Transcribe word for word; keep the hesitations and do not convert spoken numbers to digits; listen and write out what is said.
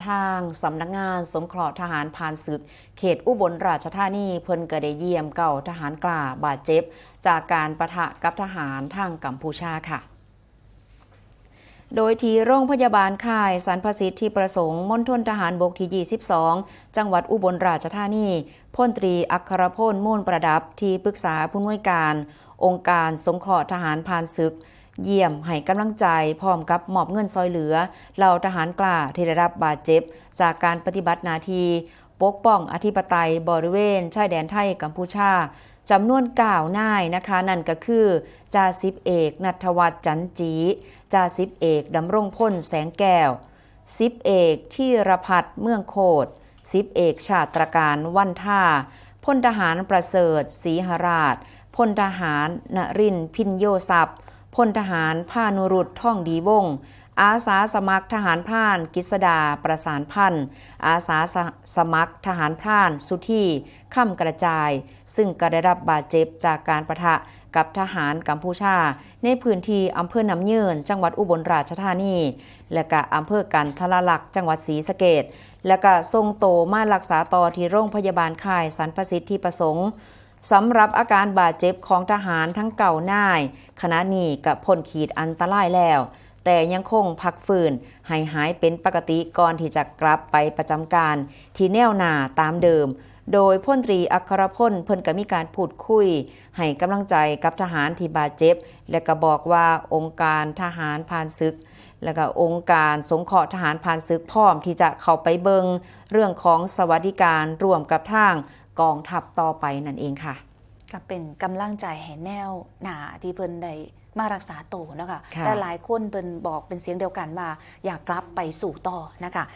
ทางสำนักงานสงเคราะห์ทหารผ่านศึก เขตอุบลราชธานี เพิ่นก็ได้เยี่ยมเกาทหารกล้าบาดเจ็บ จากการปะทะกับทหารทางกัมพูชาค่ะ โดยที่โรงพยาบาลค่ายสรรพสิทธิประสงค์ มณฑลทหารบกที่ ยี่สิบสอง จังหวัดอุบลราชธานี พลตรีอัครพล มูลประดับ ที่ปรึกษาผู้อำนวยการองค์การสงเคราะห์ทหารผ่านศึก เยี่ยมให้กำลังใจพร้อมกับมอบเงินซอยเหลือเหล่าทหารกล้าที่ได้รับบาดเจ็บจากการปฏิบัติหน้าที่ปกป้องอธิปไตยบริเวณชายแดนไทยกัมพูชา จำนวนเก้านายนะคะ นั่นก็คือ จ่าสิบเอก ณัฐวัฒน์ จันจี จ่าสิบเอก ดำรงพล แสงแก้ว สิบเอก ธีรพัฒน์ เมืองโคตร สิบเอก ชาตรการ วันท่า พลทหารประเสริฐ ศรีหราช พลทหารนรินทร์ พิญโยทรัพย์ พลทหารพานุรุต ทองดีวงศ์ อาสาสมัครทหารพราน กฤษดา ประสานพันธ์ อาสาสมัครทหารพราน สุธี คำกระจาย ซึ่งก็ได้รับบาดเจ็บจากการปะทะกับทหารกัมพูชา ในพื้นที่อำเภอน้ำยืน จังหวัดอุบลราชธานี และก็อำเภอกันทรลักษณ์ จังหวัดศรีสะเกษ และก็ส่งโตมารักษาต่อที่โรงพยาบาลค่ายสรรพสิทธิประสงค์ สำหรับอาการบาดเจ็บของทหารทั้งเก้านาย ขณะนี้ก็พ้นขีดอันตรายแล้ว แต่ยังคงพักฟื้นให้หายเป็นปกติก่อนที่จะกลับไปประจำการที่แนวหน้าตามเดิม โดยพลตรีอัครพล เพิ่นก็มีการพูดคุยให้กำลังใจกับทหารที่บาดเจ็บ และก็บอกว่าองค์การทหารผ่านศึก และก็องค์การสงเคราะห์ทหารผ่านศึกพร้อมที่จะเข้าไปเบิ่งเรื่องของสวัสดิการร่วมกับทางกองทัพต่อไปนั่นเองค่ะ ก็เป็นกำลังใจให้แนวหน้าที่เพิ่นได้มารักษาตัวเนาะค่ะ ค่ะ แต่หลายคนเพิ่นบอกเป็นเสียงเดียวกันว่าอยากกลับไปสู่ต่อนะคะ